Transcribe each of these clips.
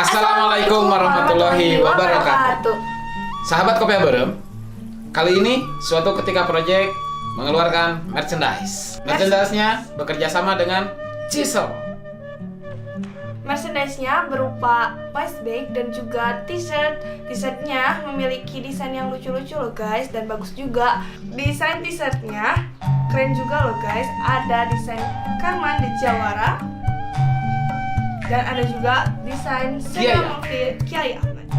Assalamualaikum warahmatullahi wabarakatuh. Sahabat Kopi Beureum, kali ini Suatu Ketika Project mengeluarkan merchandise. Merchandise-nya bekerja sama dengan Chisel. Merchandise-nya berupa waist bag dan juga t-shirt. T-shirtnya memiliki desain yang lucu-lucu loh guys, dan bagus juga. Desain t-shirtnya keren juga loh guys. Ada desain Karman di Jawara dan ada juga desain Kiai. Senior Mufti Kiai Ahmad.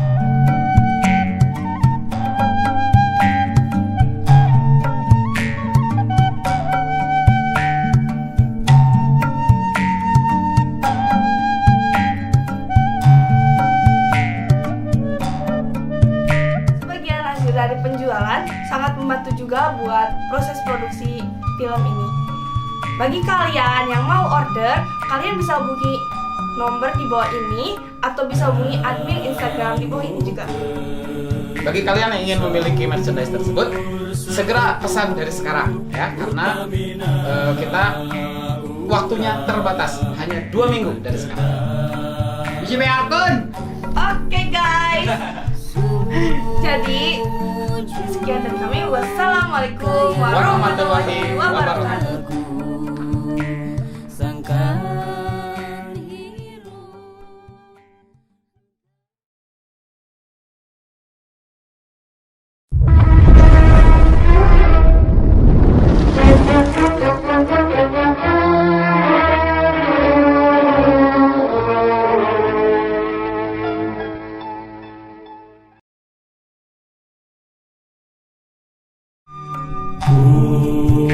Sebagian hasil dari penjualan sangat membantu juga buat proses produksi film ini. Bagi kalian yang mau order, kalian bisa hubungi nomor di bawah ini atau bisa hubungi admin Instagram di bawah ini juga. Bagi kalian yang ingin memiliki merchandise tersebut, segera pesan dari sekarang ya, karena kita waktunya terbatas, hanya 2 minggu dari sekarang. Bisi beakeun. Oke guys. Jadi sekian dari kami. Wassalamualaikum Warahmatullahi warahmatullahi wabarakatuh. Sangkan hirup.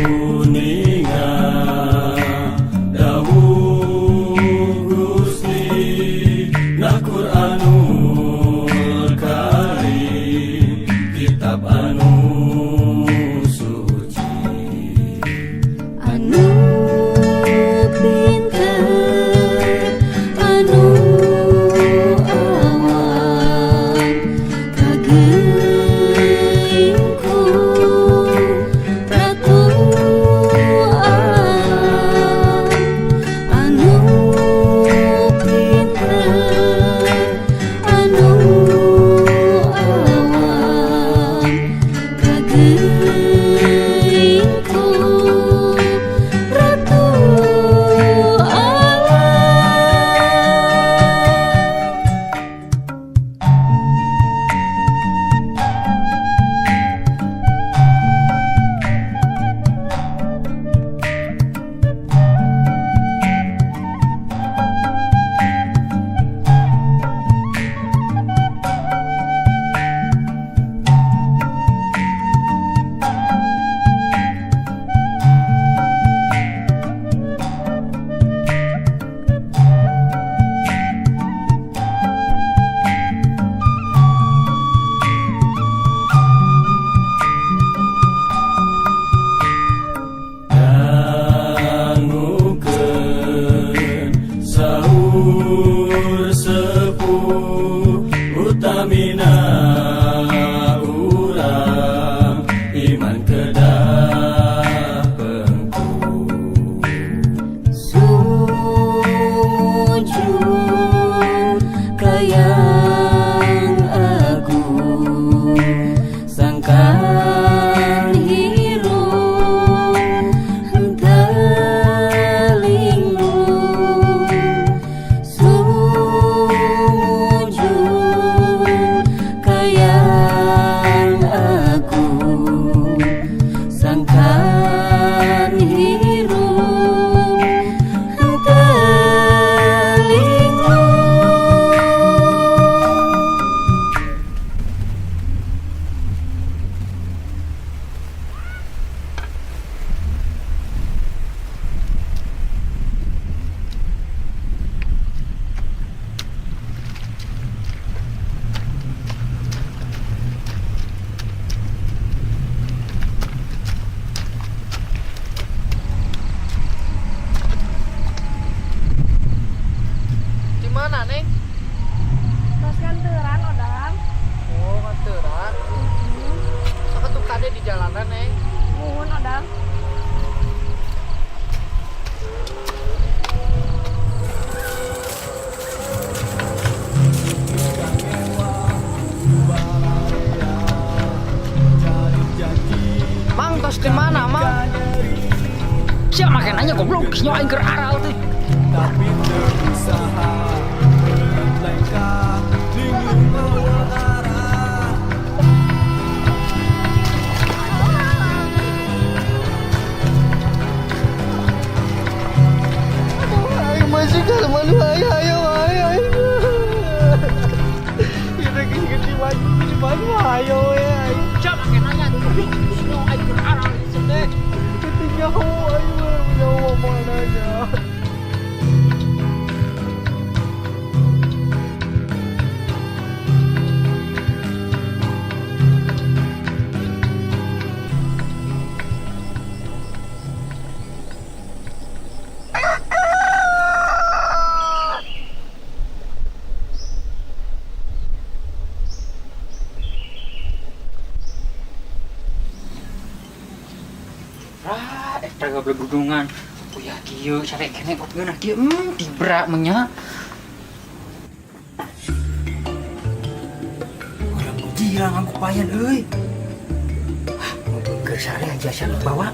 Kuninga dawuh Gusti na Quranul Karim, kitab anu suci. Anu pinter, anu awan, kageuing ku ratu alam. Anu pinter, anu awan, kageuing ku ratu alam. Dangukeun saur sepuh, utamina urang iman kedah pengku. Sujud ka Yang Agung, sangkan hirup henteu linglung. Sujud ka Yang Agung, sangkan hirup henteu linglung. Di mana, Neng? Tos nganteran, Odang. Oh, nganteran. Sok atuh kade di jalanan, Neng. Muhun, Odang. Nanya goblok, geus nyawa aing keur aral teh. Tapi berusaha melengkah bingung mau arah. Aing masih ka manu aing ayo aing aing. Kita geus ganti baju, ganti baju ayo we aing. Sia make nanya goblok, geus nyawa aing keur aral ieu teh. Penting nyaho aing mah nyaho mana nya. Ah, eta goblok gunungan. Oh ya kieu sare kene kok ngeunah kieu. Dibra menya. Orang girang aku payan euy. Ah, mau sare aja sia bawa.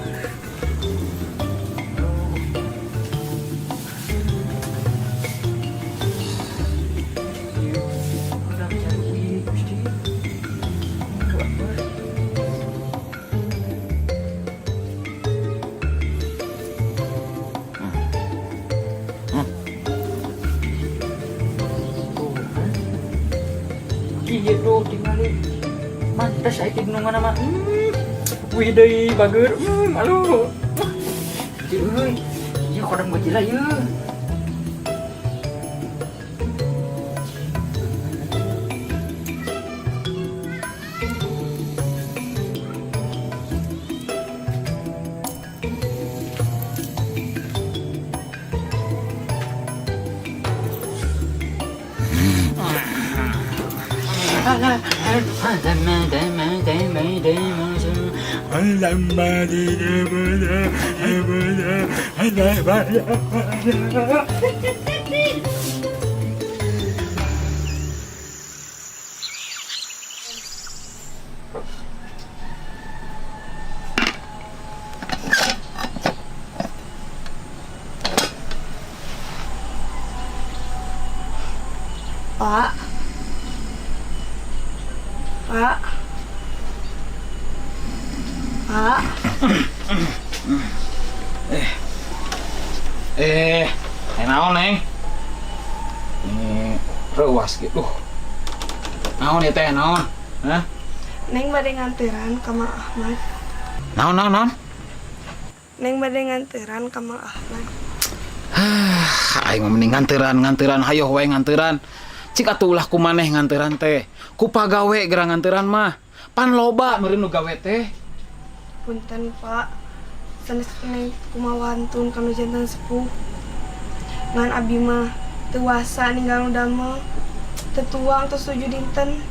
Iya tuh tinggali. Mantas aing gunungan mah. Wih deui bager. Malu. Euy. Ieu kodam Godzilla ieu. Pak. Pak. Pak. Eh, naon Neng? Reuas gitu. Naon ieu teh naon? Hah? Neng bade nganteran ka Mang Ahmad. Naon naon naon? Neng bade nganteran ka Mang Ahmad. Aing mah mending nganteran hayoh wae nganteran. Cik atuh ulah ku maneh nganteran teh. Ku pagawe geura nganteran mah. Pan loba meureun nu gawe teh. Punten Pak. Sanes Neng kumawantun kanu jantan sepuh. Ngan abi mah teu wasa ninggal nu damel. Teu tuang tos 7 dinten.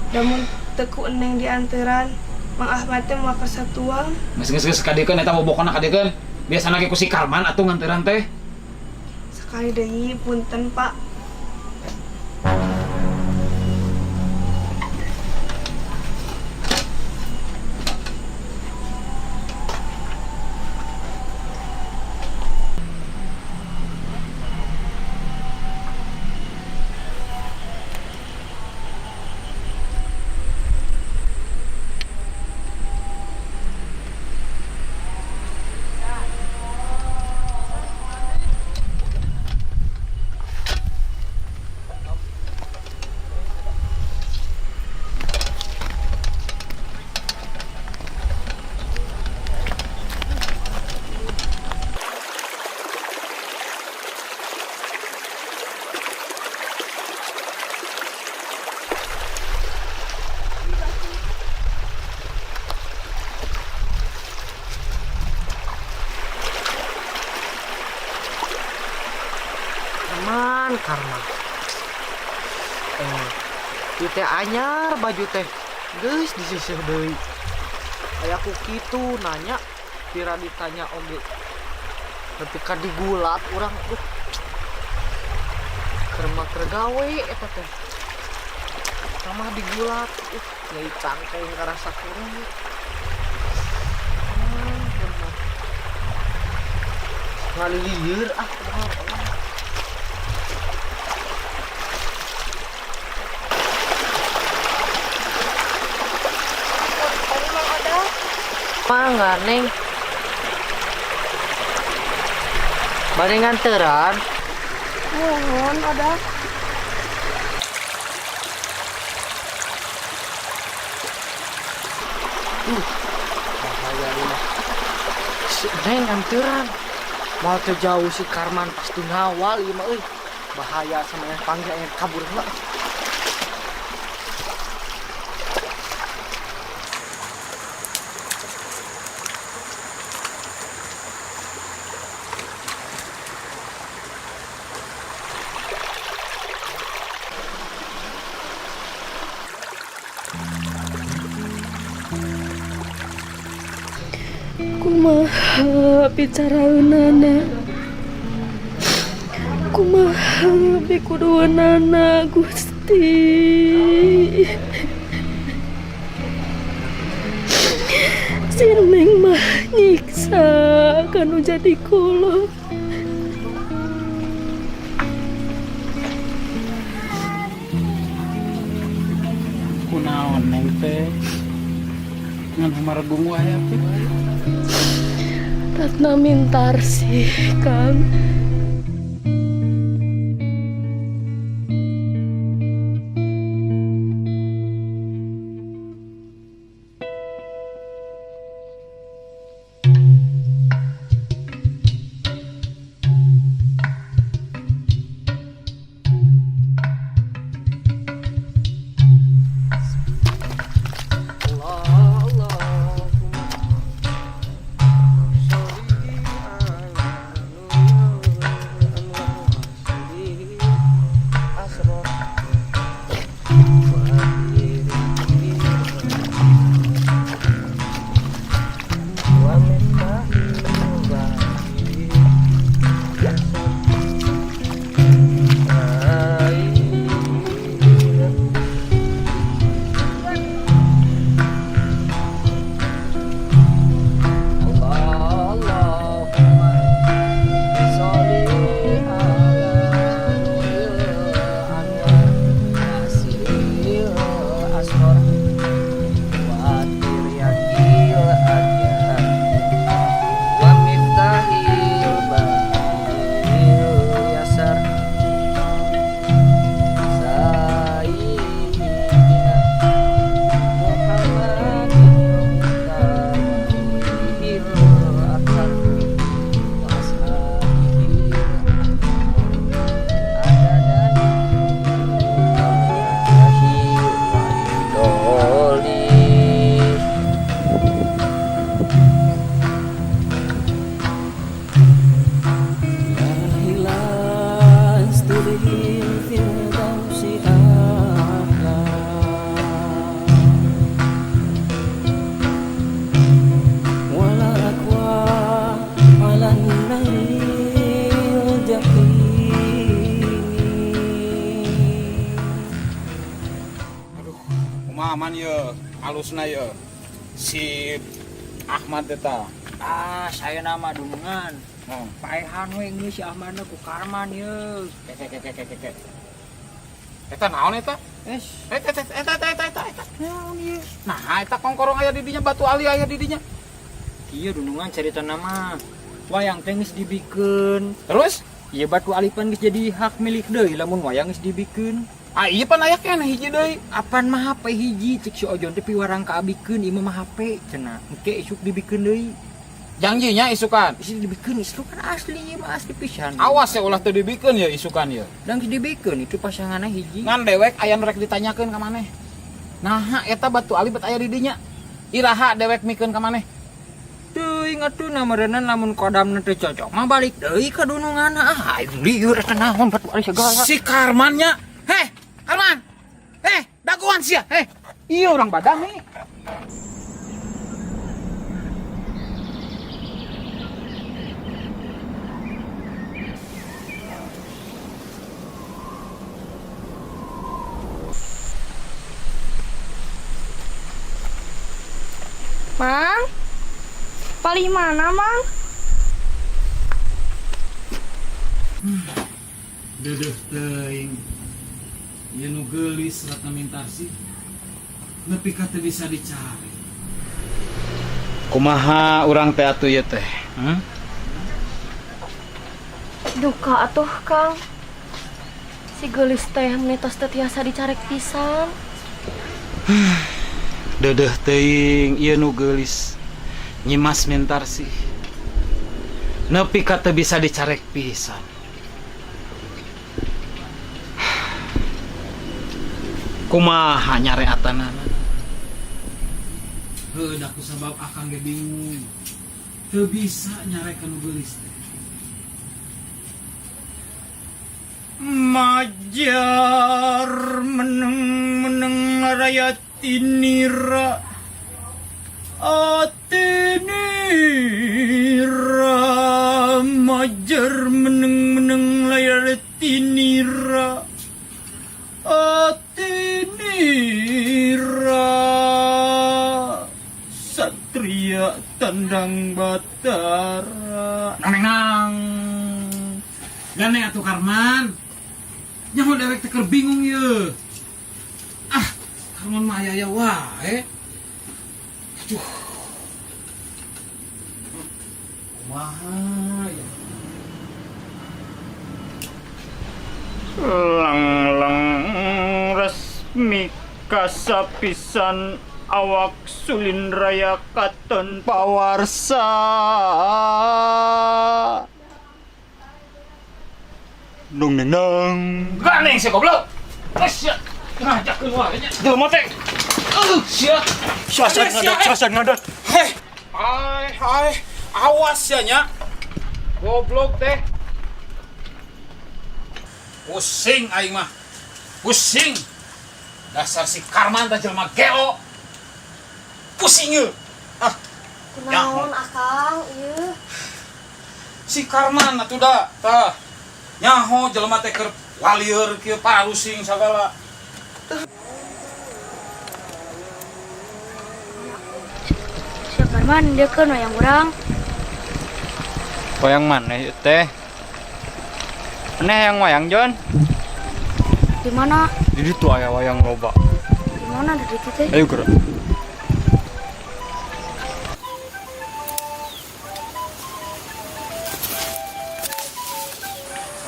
Damun teu ku Neng dianteran, Mang Ahmad teh moal kersa tuang. Geus geus geus kadiekeun eta bobokona kadiekeun. Biasana ge ku si Karman atuh nganteran teh. Sekali deui punten Pak. Karman, karma. Ieu teh anyar baju teh. Geus disisih deui. Aya ku kitu nanya, pira ditanya oge. Nepi ka digulat urang tuh. Keur mah keur gawe eta teh. Ramah digulat, nyai cangkeng karasa kurang. Ngalilieur ah kumaha Allah. Tadi Mang Odang. Mangga Neng. Bade nganteran. Nuhun Odang. Bahaya ini mah. Si Neng nganteran. Moal teu jauh si Karman pasti ngawal ieu mah euy. Bahaya sama yang panggil yang kabur heula. Kumaha bicaraeunana? Kumaha pikudueunana Gusti? Si Neng mah nyiksa kanu jadi kolot. Kunaon Neng teh? Ngan humaregung wae atuh. Ratna mintar sih, Kang. Allah Allahumma sholli ala nuril asrar wa miftahil babi Allahumma sholli ala nuril anwar asiril asrar wa tiryakil agyar wa miftahil babil yasar sayyidina Muhammadin miftahil athar wa ashabihi adada wa idoli. Aduh, kumaha man ye, alusna ye. Si Ahmad eta. Ah, saya nama dunungan. Oh. Paehan we geus si Ahmadna ku Karman ye. Ke ke ke ke ke ke. Eta naon eta? Es, Eta eta eta eta eta eta. Eta. naon ieu? Nah, eta kongkorong aya di dinya, batu ali aya di dinya. Kieu dunungan carita nama. Wayang teh geus dibikeun. Terus? Ieu batu alipan geus jadi hak milik deui lamun wayang geus dibikeun. Ah, iya pan aya keneh hiji deui. Apan mah HP hiji cek si Ojon teh piwarang kaabikeun ieu mah HP cenah. Engke isuk dibikeun deui. Janjinya isukan. Isuk dibikeun isuk kan asli ieu mah asli pisan. Awas ya ulah teu dibikeun ya isukan ya. Dan geus dibikeun itu pasanganna hiji. Ngan dewek aya nu rek ditanyakeun ka maneh. Naha eta batu ali bet aya di dinya. Iraha dewek mikeun ka maneh. Teuing atuh na meureunna lamun kodamna teu cocok mah balik deui ka dununganna. Ah, aing lieur eta naon batu ali segala. Si Karmannya. Heh, Karman. Heh, dagoan sia. Heh. Iya orang badan nih. Mang, palih mana, Mang? Deudeuh teuing. Ieu nu geulis Ratna Mintarsih. Nepi ka teu bisa dicari. Kumaha urang teh atuh ieu teh? Hmm? Duka atuh, Kang. Si geulis teh meni tos teu tiasa dicarek pisan. Deudeuh teuing ieu nu geulis Nyimas Mintarsih. Nepi ka teu bisa dicarek pisan. Kumaha nyareatanana? Heuh, da ku sabab akang ge bingung. Teu bisa nyarekan nu geulis teh. Majar meneng-meneng raya tinira atinira, majar meneng-meneng layar tinira atinira, satria tandang batara. Nang nang. Gane atuh, Karman. Nyaho dewek teh keur bingung ye. Ah, Karman mah aya-aya wae. Aduh. Kumaha ya? Lang-lang resmi kasapisan awak sulin raya katon pawarsa. Nung neng nang. Gandeng sia, goblok. Eh, sia. Ngajakeun wae nya. Jelema teh. Sia. Sasan ngadat, sasan ngadat. Heh. Hai, hai. Awas ya nya. Goblok teh. Pusing aing mah. Pusing. Dasar si Karman teh jelema gelo. Pusing ye. Ah, Kunaon, Akang, ieu? Si Karman atuh da. Tah. Nyaho jelema teh keur walieur kieu, parusing sagala. Si Karman dia kan wayang urang. Wayang mana ieu teh? Aneh yang wayang, John. Di mana? Di ditu aya wayang loba. Di mana di ditu teh? Ayo gerak.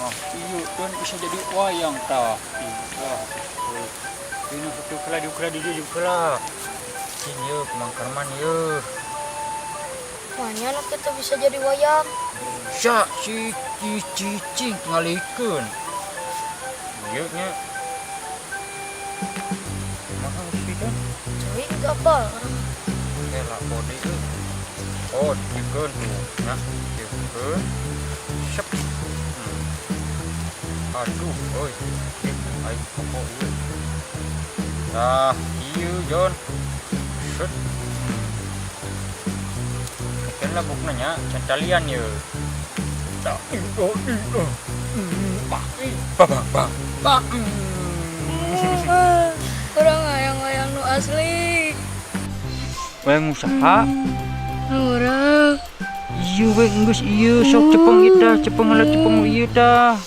Oh, iya, tuan bisa jadi wayang tah. Iya. Ini satu kala dua kala di juga lah. Cing ye, Kumang Karman ye. Mana nu kita bisa jadi wayang? Sya si ci cicing ngalikeun. Ieu nya. Kumaha sih, Don? Cuy, gak apa orang. Eh lah kode euy. Oh, dikeun tuh. Nah, dikeun. Sep. Aduh, oi. Eh, aing pokok ieu. Tah, ieu, John. Set. Kan lah bukna nya, cantalian ye. Tak, oh, oh. Ba, ba, ba, ba. Ba. Urang wayang-wayang nu asli. Wayang usaha. Urang. Iya we geus ieu sok cepeng ieu tah, cepeng heula, cepeng ieu tah.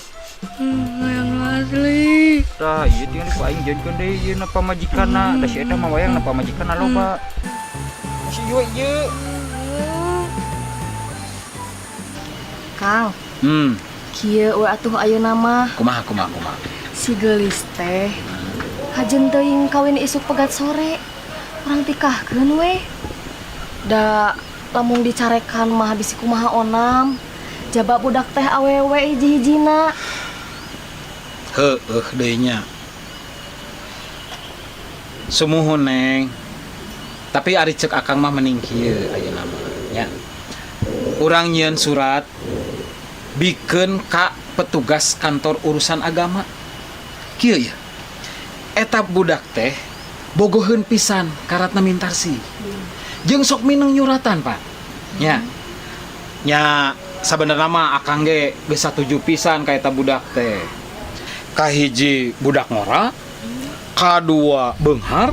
Wayang nu asli. Tah, ieu tinggal ku aing jieunkeun deui ieu na pamajikanna. Da si eta mah wayang na pamajikanna loba. Si ieu ieu. Kang, kieu we atuh ayeuna mah. Kumaha, kumaha, kumaha? Si geulis teh kajen teuing kawin isuk pegat sore. Urang tikahkeun we. Da lamun dicarekan mah bisi kumaha onam. Jaba budak teh awewe hiji-hijina. Heueuh deui nya. Sumuhun, Neng. Tapi ari cek akang mah mending kieu ayeuna mah nya. Urang nyieun surat bikeun ka petugas kantor urusan agama. Kieu ya. Eta budak teh bogoheun pisan ka Ratna Mintarsih. Jeung sok mineng nyuratan, Pak. Nya. Nya sabenerna mah akang ge geus satuju pisan ka eta budak teh. Kahiji budak ngora, kadua beunghar,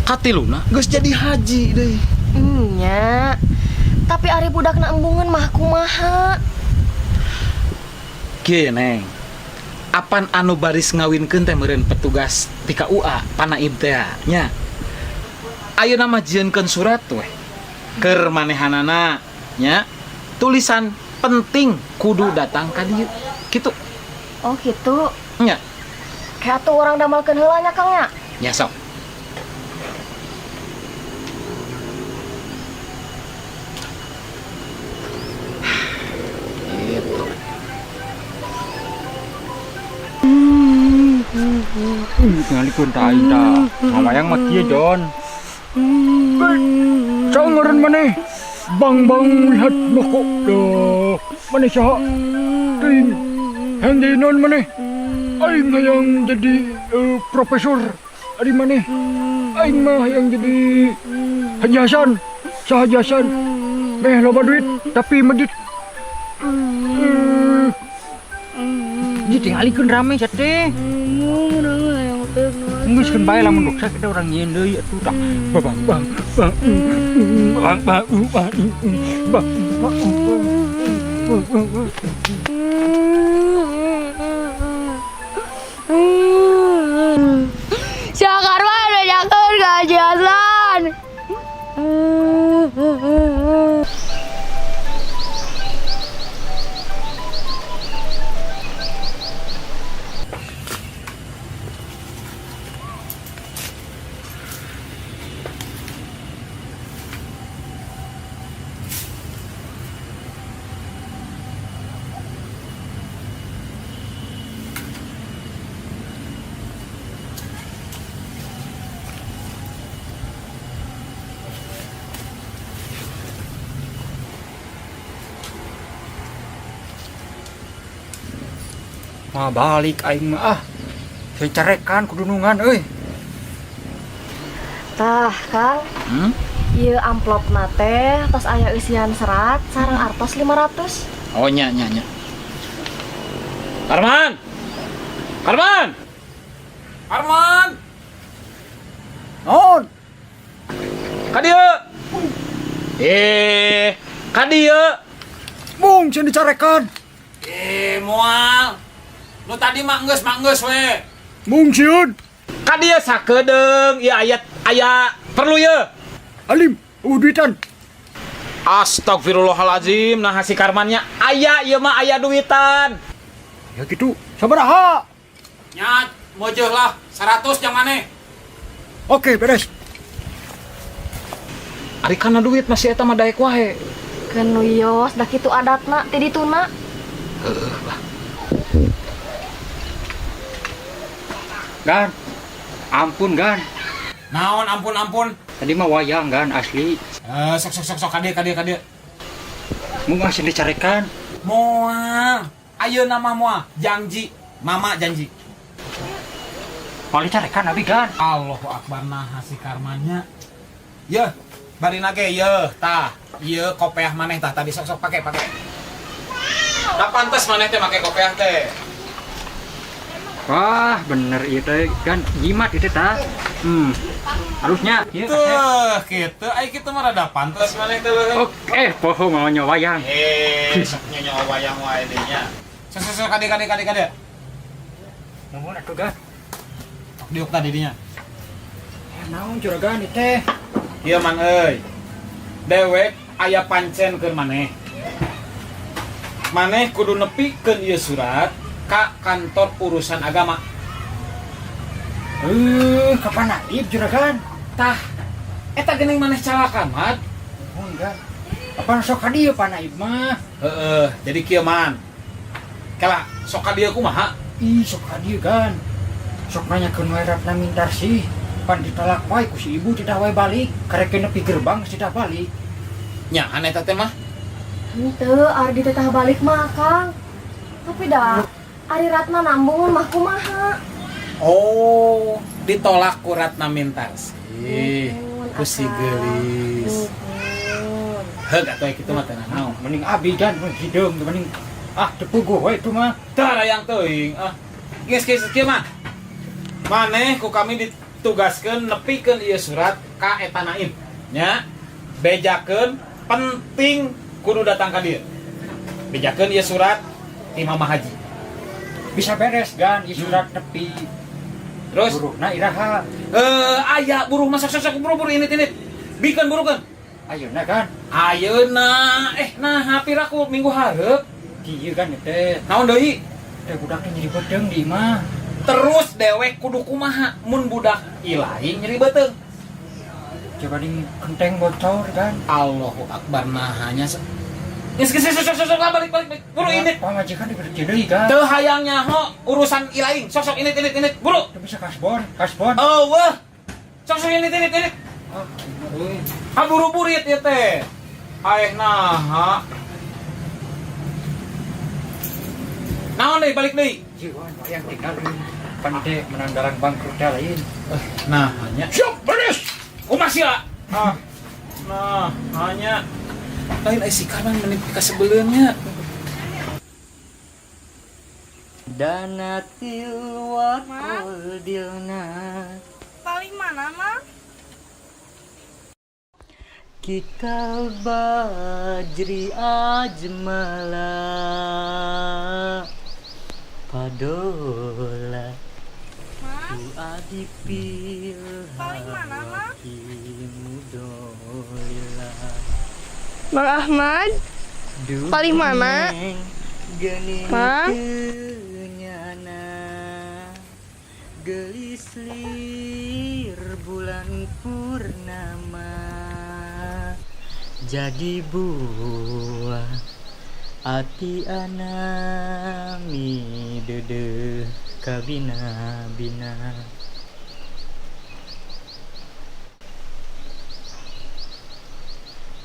katiluna geus jadi haji deui. Nya. Tapi ari budakna embungeun mah kumaha? Kieu, Neng. Apan anu baris ngawinkeun teh meureun petugas ti KUA Pa Naib teh nya. Ayeuna mah jieunkeun surat weh. Keur manehanana nya, tulisan penting kudu datang ka dieu. Kitu. Oh gitu. Nya. Kayak tuh urang damelkeun heula nya, Kang, nya. Nya sok. Gitu. Tingalikeun tah aing tah. Ngawayang mah kieu, Jon. Saha ngaran maneh? Bang bang lihat moko dah. Maneh saha? Teuing. Hayang jadi naon maneh? Aing hayang jadi profesor. Ari maneh? Aing mah hayang jadi Haji Hasan. Saha Haji Hasan? Meh loba duit tapi medit. Jadi tingalikeun rame sia teh. Geus keun bae lamun ruksak kita urang nyieun deui atuh tah. Bang bang bang bang bang bang bang bang. Si Karman bejakeun ka Haji Hasan. Mah balik aing mah ah. Saya carekan kudunungan euy. Tah, Kang. Hmm? Ieu amplopna teh tos aya eusian serat sareng artos 500. Oh nya nya nya. Arman. Arman. Arman. Naon? Ka dieu. Eh, ka dieu. Mung sieun dicarekan. Eh, moal. Nu tadi mah geus we. Mung sieun. Ka dieu sakedeung, ieu aya aya perlu ye. Alim, eueuh duitan. Astagfirullahalazim, nah si Karmannya aya ieu mah aya duitan. Ya gitu, sabaraha? Nya, mojeh lah 100 yang maneh. Oke, beres. Ari kana duit masih eta mah daek wae. Keun wios da kitu adatna ti dituna. Heueuh lah. Gan. Ampun, Gan. Naon ampun-ampun. Tadi mah wayang, Gan, asli. Eh, sok sok sok sok ka dieu ka dieu ka dieu. Mung ah sieun dicarekan. Moal. Ayeuna mah moal, janji. Mama janji. Moal dicarekan abi, Gan. Allahu akbar, nah si Karmannya. Yeuh, barina ge yeuh, tah. Ieu kopeah maneh tah tadi sok sok pake pake. Da pantes maneh teh make kopeah teh. Wah, bener ieu teh, Gan, jimat ieu teh tah. Harusnya ieu Tuh, kitu ai kitu mah rada pantes maneh teh leuh. Oke, poho mau nyawa wayang. Eh, sok nyawa wayang wae deui nya. Sok sok sok kade kade kade kade. Nuhun atuh, Gan. Sok diuk tadi dinya. Naon juragan ieu teh? Ieu man euy. Dewek aya pancen keur maneh. Maneh kudu nepikeun ieu surat ka kantor urusan agama. Kapan naib juragan? Tah, eta geuning maneh calaka, Mat. Oh, enggak. Apa sok ka dieu Pak Naib mah? Heeh, jadi kieu man. Kela, sok ka dieu kumaha? Ih, sok ka dieu gan. Sok nanyakeun wae Ratna Mintarsih. Pan ditolak wae ku si ibu tidak wae balik. Karek nepi gerbang tidak balik. Nya, aneh teh mah. Henteu, ari ditetah balik mah, Kang. Tapi dah ari Ratna nambung mah kumaha? Oh, ditolak ku Ratna Mintarsih. Nuhun, Ku si Akang. geulis. Nuhun. Heug atuh kitu mah teh naon. Mending abi gan hideung mending ah teu puguh we itu mah. Tah hayang teuing ah. Geus geus kieu mah. Maneh ku kami ditugaskeun nepikeun ieu surat ka eta Naim. Nya, bejakeun penting kudu datang ka dieu. Bejakeun ieu surat ti Mama Haji. Bisa beres gan, ieu surat nepi. Terus Buruhna iraha? Eh, aya buruh masak, sok sok buru-buru ini ini. Bikeun burukeun. Ayeuna kan? Ayeuna, eh, nah piraku minggu hareup. Kieu kan teh. Naon deui? Teh budak teh nyeri beuteung di imah. Terus dewek kudu kumaha mun budak ilahi nyeri beuteung? Coba di kenteng bocor kan. Allahu Akbar, nahanya. Geus geus sok sok sok lah, balik balik balik. Buru ini. Pamajikan diberi deui kan. Teu hayang nyaho urusan ilaing. Sok sok ini ini ini buru. Teu bisa kasbon, kasbon. Oh wah. Sok sok ini ini ini. Ah, euy. Ha buru-burit ieu teh. Aeh naha. Naon deui, balik deui. Jiwa yang tinggal pan teh menanggalan bangkrut teh lain. Nah, hanya. Siap, beres. Kumaha sia? Ah. Nah, hanya lain ai si kanan menit kasebeleunnya. Danatil wakul dilna. Paling mana, Mang? Kikal bajri ajmala Padola. Mang? Ku adipil. Paling mana, Mang? Mudolila. Mang Ahmad? Duh, Paling mana? neng, geuning Mang? teu nyana. Geulis lir bulan purnama. Jadi buah ati ana mideudeuh kabina-bina.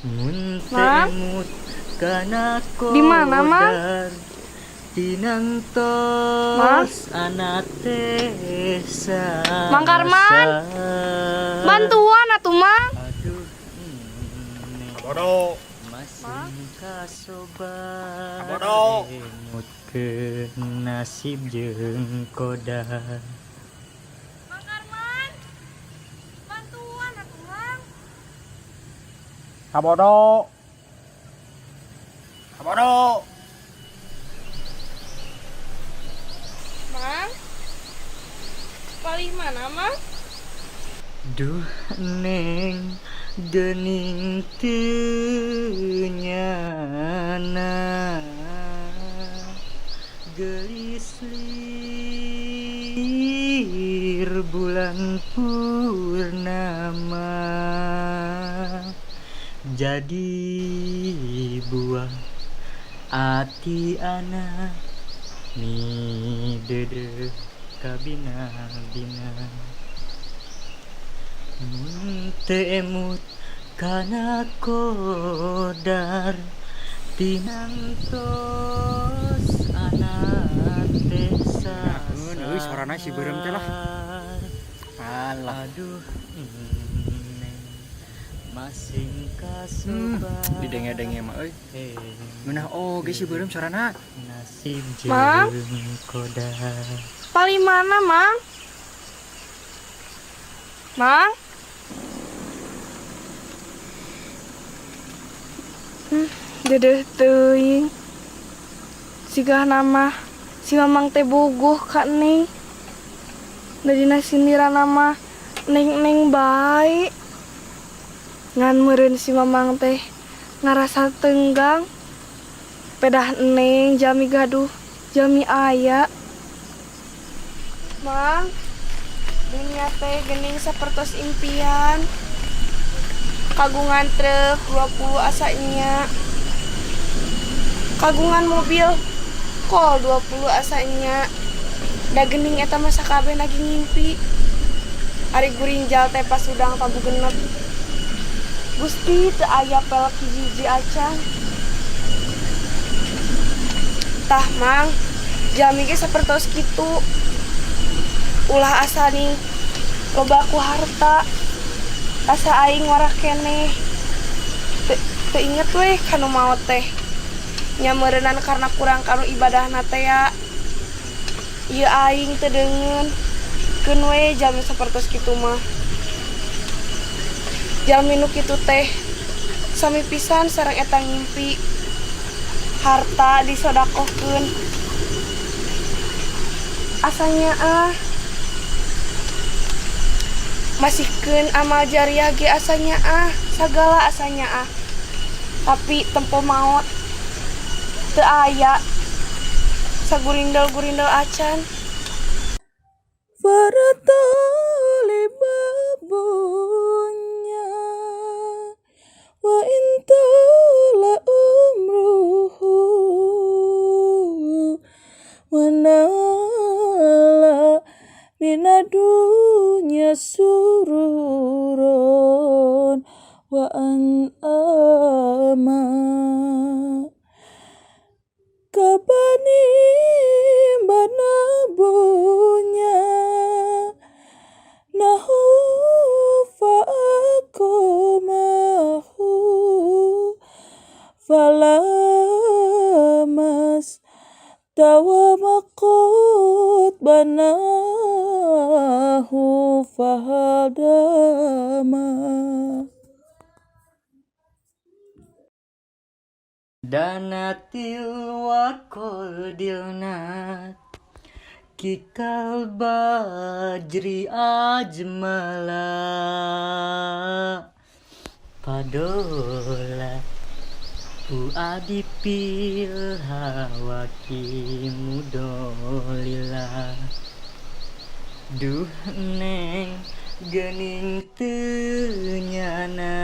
Mun teu Mang? emut kana Di mana, Mang? kodar, tinantos Mang? ana teh Mang Karman? sasar. Bantuan atuh, Mang. Aduh, neng, Bodoh. masing kasobar Bodoh. emutkeun nasib jeung kodar. Mang Karman? Bantuan atuh, Mang. Kabodo. Kabodo. Mang? Paling mana, Mang? Duh neng, geuning teu nyana. Geulis lir bulan purnama. Jadi buah ati ana mideudeuh kabina-bina. Mun teu emut kana kodar, tinantos ana teh Naon euy sorana si beureum teh lah. Alah. Aduh neng, masing kasobar Didenge-denge mah euy. Ngeunah oge si beureum sorana. Nasib Mang? jeung kodar. Paling mana, Mang? Mang? Dedeh teuing. Sigah nama si Mamang teh bogoh ka Neng. Da dina sindiran mah Neng-neng bae. Ngan meureun si Mamang teh ngarasa tenggang. Pedah Neng jalmi gaduh, jalmi aya. Mang, dunia teh geuning sapertos impian. Kagungan truk 20 asanya. Kagungan mobil kol 20 asanya. Da geuning eta mah sakabeh lagi ngimpi. Ari gurinjal teh pas udang tabuh genep. Gusti teu aya pelek hiji-hiji acan. Tah Mang, jalmi ge sapertos kitu. Ulah asa ning loba ku harta. Asa aing ngora keneh. Teu teu inget weh kanu maot teh. Nya meureunan karena kurang kanu ibadahna teh ya. Ieu aing teu deungeun. Keun we jalmi sapertos kitu mah. Jalmi nu kitu teh sami pisan sareng eta ngimpi. Harta disodakohkeun. Asa nyaah. Masihkeun amal jariah ge asa nyaah, sagala asa nyaah. Tapi tempo maot teu aya sagurindel-gurindel acan. Babunya wa in tala umruhu wa nala minadunya sururun wa an ama kabani banabunya nahu fa mahu falamas tawa maqut banahu fahadama. Danatil wakol dilnat kikal bajri ajmala padola fuadi pil hawaki mudolila. Duh neng gening teu nyana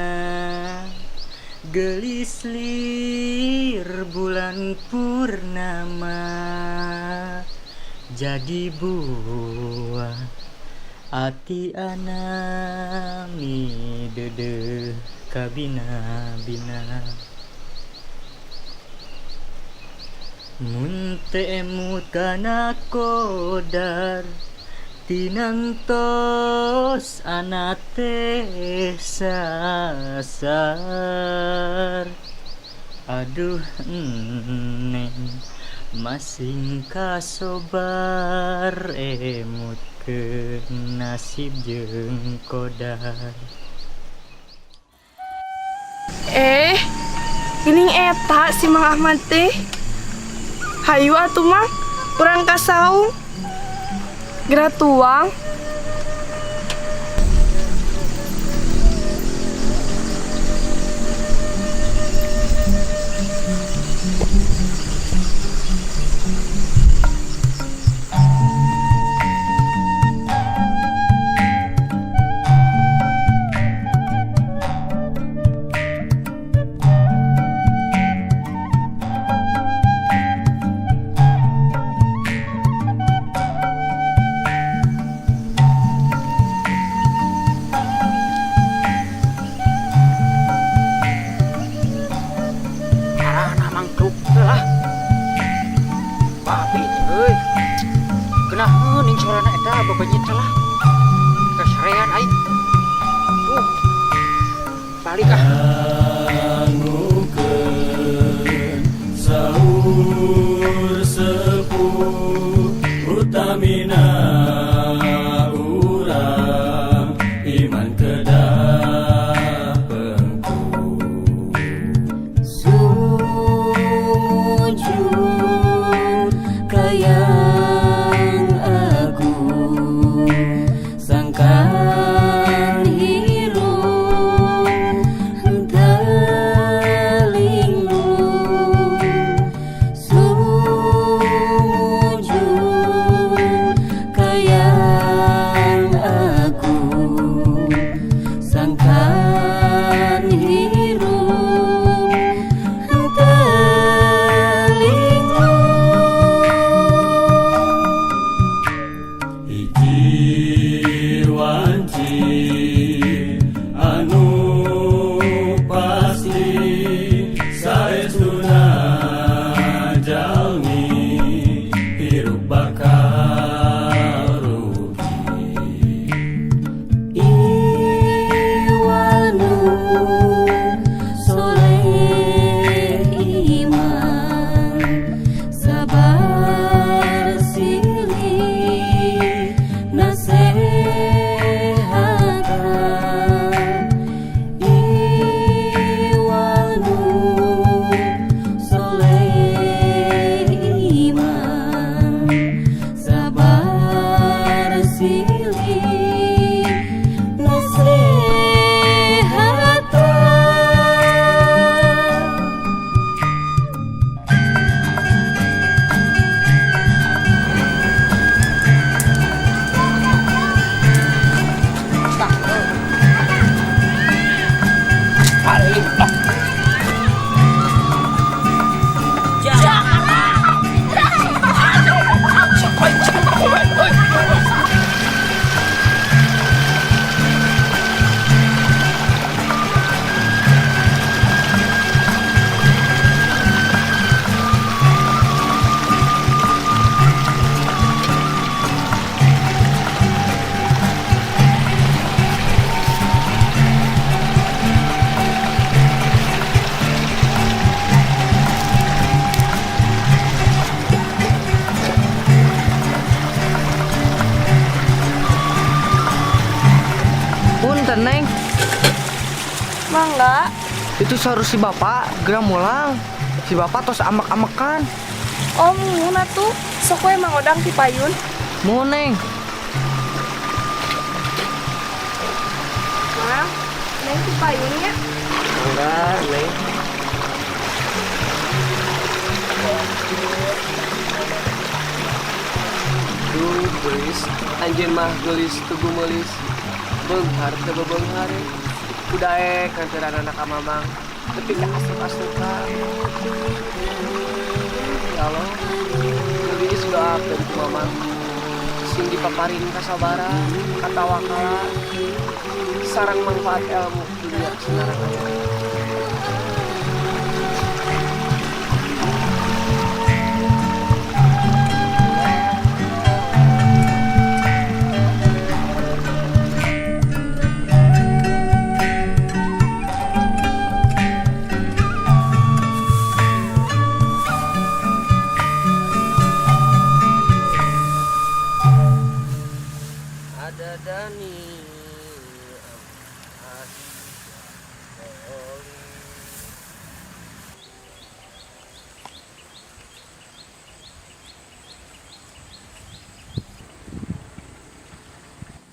gelis lir bulan purnama jadi buah ati ana mideudeuh kabina-bina. Mun teu emut kana kodar tinantos ana teh sasar. Aduh neng masing kasobar emutkeun nasib jeung kodar. Eh, geuning eta si Mang Ahmad teh. Hayu atuh, Mang, urang ka saung. Geura tuang. Arahna mangkluk teh lah. Babi teh euy. Geunaheun ning sorana eta bebenyit teh lah. Kasarean aing. Tuh. Balik ah. Dangukeun saur sepuh utamina urang iman kedah pengku. Sujud kayang agung sangkan hirup henteu linglung. Sujud kayang agung sangkan hirup henteu linglung. Hiji wanci Punten, Neng. Mangga. Itu saur si bapak, geura mulang. Si bapak tos amek-amekan. Oh, muhun atuh. Sok we Mang Odang ti payun. Muhun, Neng. Mang, Neng ti payun nya. Mangga, Neng. Duh, geulis, anjeun mah geulis tugu meulis. Beunghar teu bebeunghar. Kudaek kanteranana ka Mamang. Tepi ka asup-asup ka. Ya Allah, geulis doakeun ku Mamang. Sing dipaparin kasabaran, katawakalan, sareng manfaat ilmu dunia sareng akhirat. Ada Dani.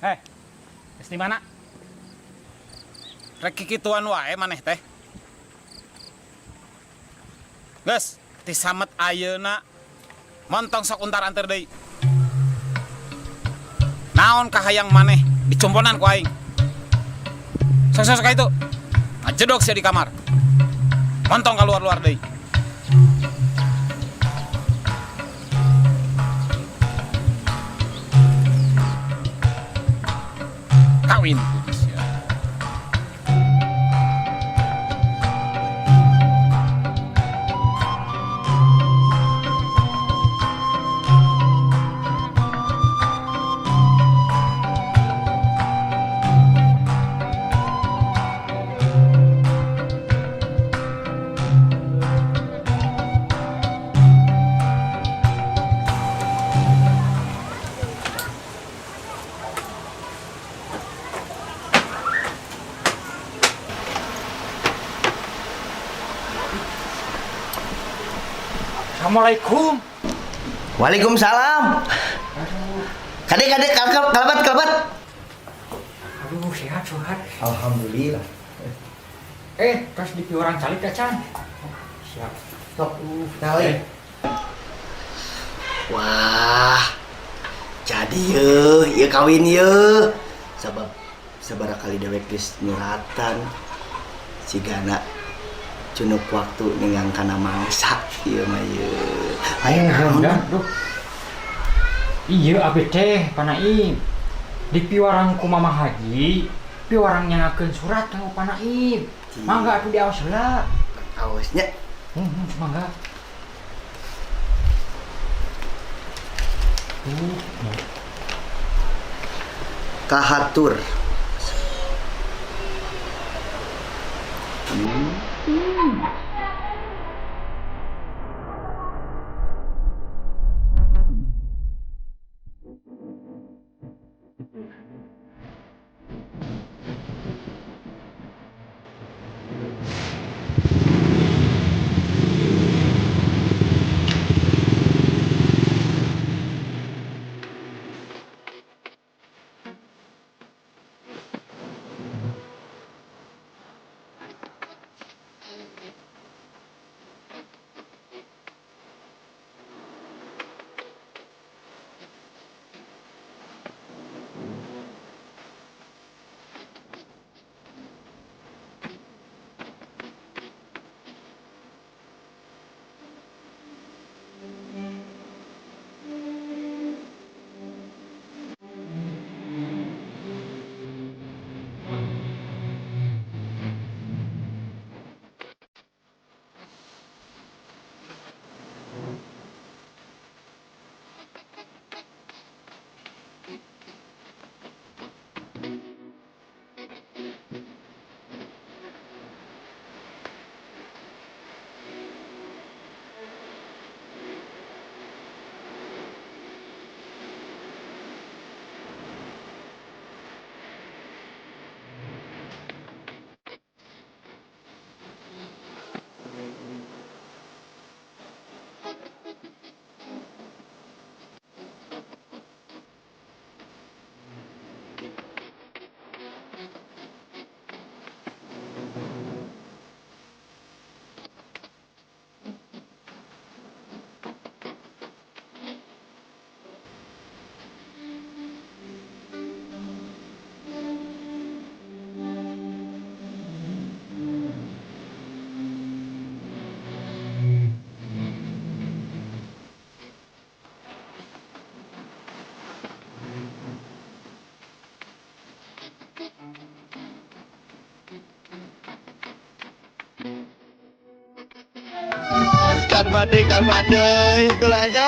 Heh, geus di mana? Rek kikituan wae maneh teh. Geus, ti samet ayeuna montong sok untar-antir deui. Naon kahayang maneh dicomponan ku aing. Sok sok ka itu. Ngajedog sia di kamar. Montong kaluar-luar deui. Kawin ku sia. Assalamualaikum. Waalaikumsalam. Kade kade kalkap kalabat kalabat. Aduh, sehat sehat. Alhamdulillah. Terus di orang calik acan. Siap. Sok, calik. Wah. Jadi ye, ieu kawin ye. Sabab sabaraha kali dewek geus nyuratan sigana cunuk waktu ninggang kana mangsa ieu mah ye. Ayo naon? Duh. Iya abdi teh Pak Naim. Di piwarang ku Mama Haji, piwarang nyangakeun surat kanggo Pak Naim. Mangga atuh diaos heula. Aosnya. Mangga. Kahatur. Kan mati, kan mati. Gulanya.